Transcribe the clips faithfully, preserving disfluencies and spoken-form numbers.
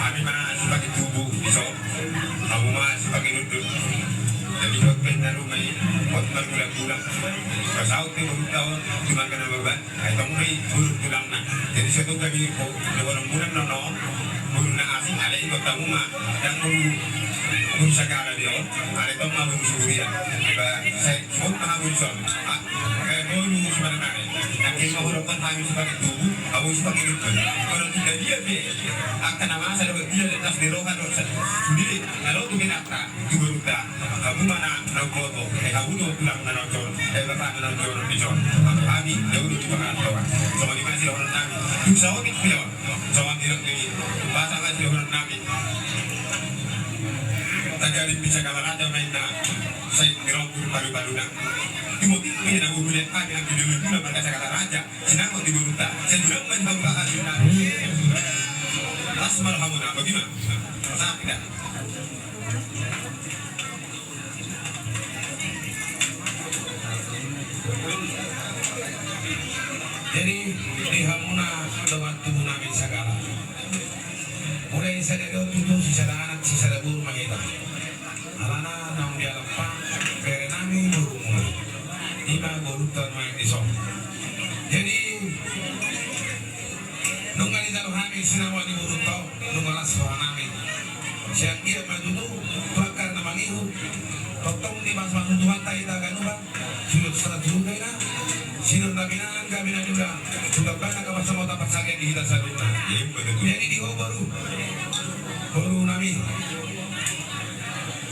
Hami ma sipaket tubu dison, hamu ma sipaket hundul. Jadi hot pe na ruma i, hot margulang-gulang. Pasaut pe borunta on tu marga Nababan. Ai tong do i boru tulangna. Jadi so tung hami dohonon muna nono, boru na asing, alai ingkon hamu ma. Ndang boru, boru Sagala do i on, alai tong ma boru Siburian. Ba sai sebut ma hamu dison. Ah, eh, boru Simananari. Nangkin ma hudokhon hami sipaket tubu, hamu sipaket hundul. Molo tung dia pe angka na masa dohot dia, las ni roha dohot sa-, sude na ro tu binakta. Tu borunta, hamu ma na naung boto, eh, hamu do tulangna na jolo, eh, bapakna na jolo dison. Hami, hami, na ulu di pangarantoan. Songon i ma sidohonon nami. Tu saotik pe on. Songon nidok ni umpasa ma sidohonon nami. Tajarin bisa kamar aja main na. Sai nirong palu-paluna. Timotik pe na bubule kami angki dulu-dulu marga Sagala Raja. Sinamot di borunta. Sai tulang ma di bangka kami na. Las ma rohamu na. Bagaimana? Sakit dah. Jadi, di hamuna dongan tubu nami Sagala. Mulai sadari on tutu sisada anak, sisada boru ma hita. Alana naung dialap bere nami borumuna. Ima borunta nuaeng dison. Jadi, nunga dijalo hami sinamot ni borunta on. Nunga las roha nami. Sian dia ma tutu, tu angka na mangihut. Tongtong dimasu-masu Tuhanta hita ganup. Suhut sarat suhut ina. Sinur na binangan gabe na niula. Sudah banyak apa semua tapat sakit di hita saluhutna. Jadi di ho boru. Boru nami.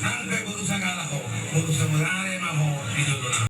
Nang pe boru Sagala ho. Boru Simananari ma ho. Di jolo nami.